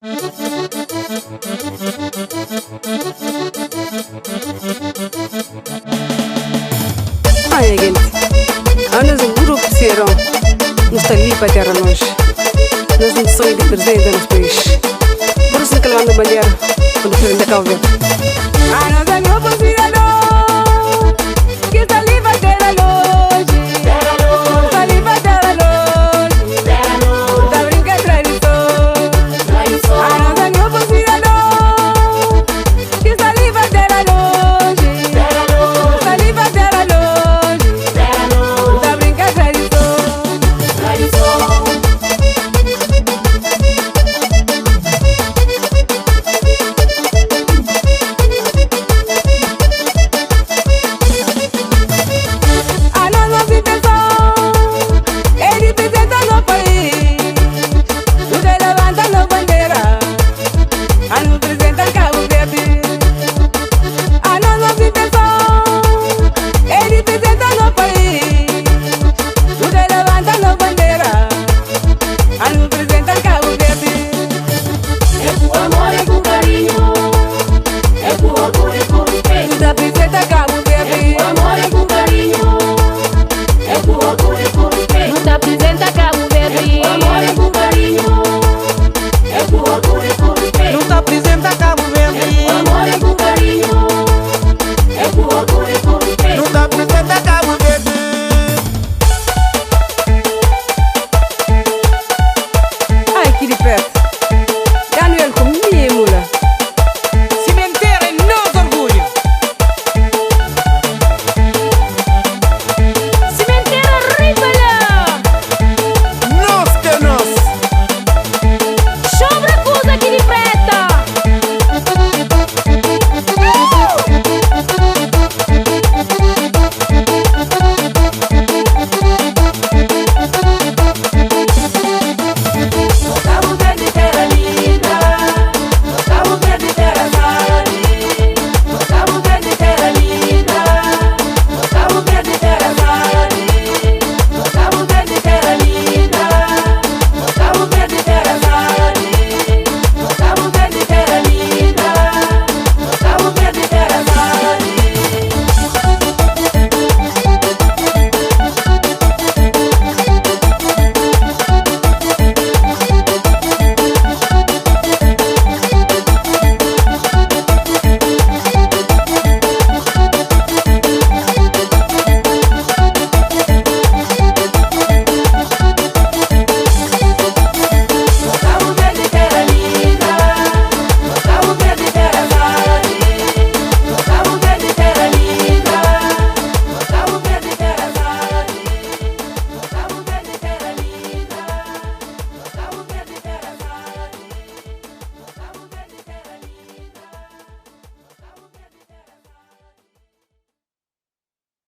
Olha, gente, nós um grupo Cearão, nós está ali para a terra longe. Nós um sonho de presente no nosso país. Por isso que levanta a bandeira quando presidente Cabo Verde. A nós é grupo cidadão que está ali para a terra longe. Está ali para a terra longe. Está brinca tradição. A nós é grupo cidadão que está ali para a terra longe. Está ali para a terra longe. Está brinca tradição. A nossa intenção é representar no país. Tudo é levantando bandeira, a nos apresentar Cabo Verde. A nossa intenção é representar no país. Tudo é levantando bandeira, a nos apresentar Cabo Verde. É com amor, é com carinho, é com orgulho e com respeito. Tudo apresenta Cabo Verde. É com amor, é com carinho, é com orgulho e com respeito. Nos apresenta Cabo Verde. É com amor, é com carinho, é com orgulho.